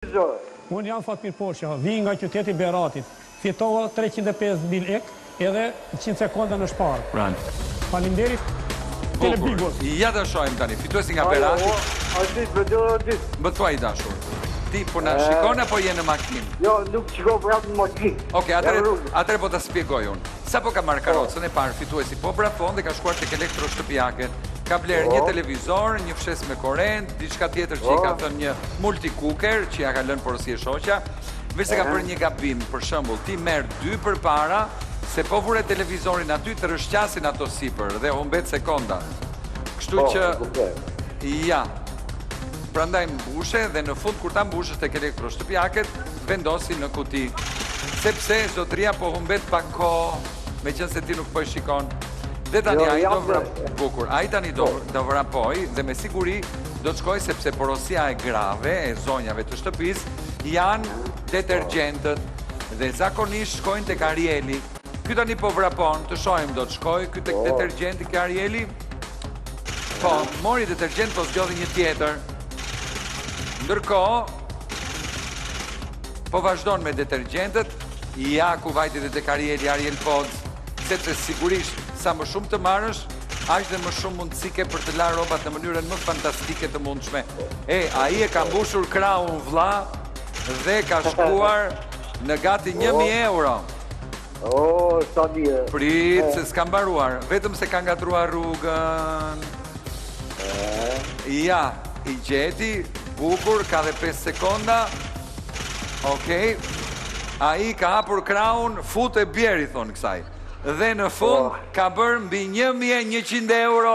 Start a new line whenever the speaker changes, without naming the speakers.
Unë jam Fatmir Poshja, vij nga qyteti i Beratit. Fitova 305 mijë lekë edhe 100 sekonda në Spar.
Run.
Faleminderit
Bukur.
Telebigus.
Ja ta shohim tani. Fituesi nga Berati. Më thuaj i dashur. Ti po na shikon apo je në makinë?
Jo, nuk shikoj prapë në makinë.
Okej, atëherë atëherë po ta spjegoj unë. Sapo ka marrë karrocën e parë fituesi po vrapon dhe ka shkuar tek elektroshtëpiaket. Ka blerë një televizor, një fshesë me korrent, diçka tjetër që i ka thënë një multicooker që ia ka lënë porosi e shoqja. Veçse ka bërë një gabim, për shembull, ti merr dy përpara, se po vure televizorin aty të rrëshqasin ato sipër dhe humbet sekonda. Kështu që ja. Prandaj mbushe dhe në fund kur ta mbushësh tek elektroshtëpiaket, vendosi në kuti. Sepse zotëria po humbet pak kohë, meqenëse ti nuk po e shikon. Dhe tani
Jo,
ai do
jam
vra...
dhe-
bukur. Ai tani do do vrapojë dhe me siguri do të shkojë sepse porosia e grave, e zonjave të shtëpisë janë detergjentët dhe zakonisht shkojnë tek Arieli. Ky tani po vrapon, të shohim do të shkojë ky tek detergjenti ke Arieli? Po, mori detergjent, po zgjodhi një tjetër. Ndërkohë, po vazhdon me detergjentët, ja ku vajti dhe tek Arieli, Ariel Pods, sepse sigurisht sa më shumë të marrësh, aq dhe më shumë mundësi ke për të larë rrobat në mënyrën më fantastike të mundshme. E, ai e ka mbushur krahun vlla dhe ka shkuar në gati 1000 euro.
O, sa mirë.
Prit, se s'ka mbaruar, vetëm se ka ngatërruar rrugën. Ja, i gjeti, bukur, ka dhe 5 sekonda. Okej. Ai ka hapur krahun, fut e bjer i thonë kësaj. Dhe në fund ka bërë mbi 1100 euro.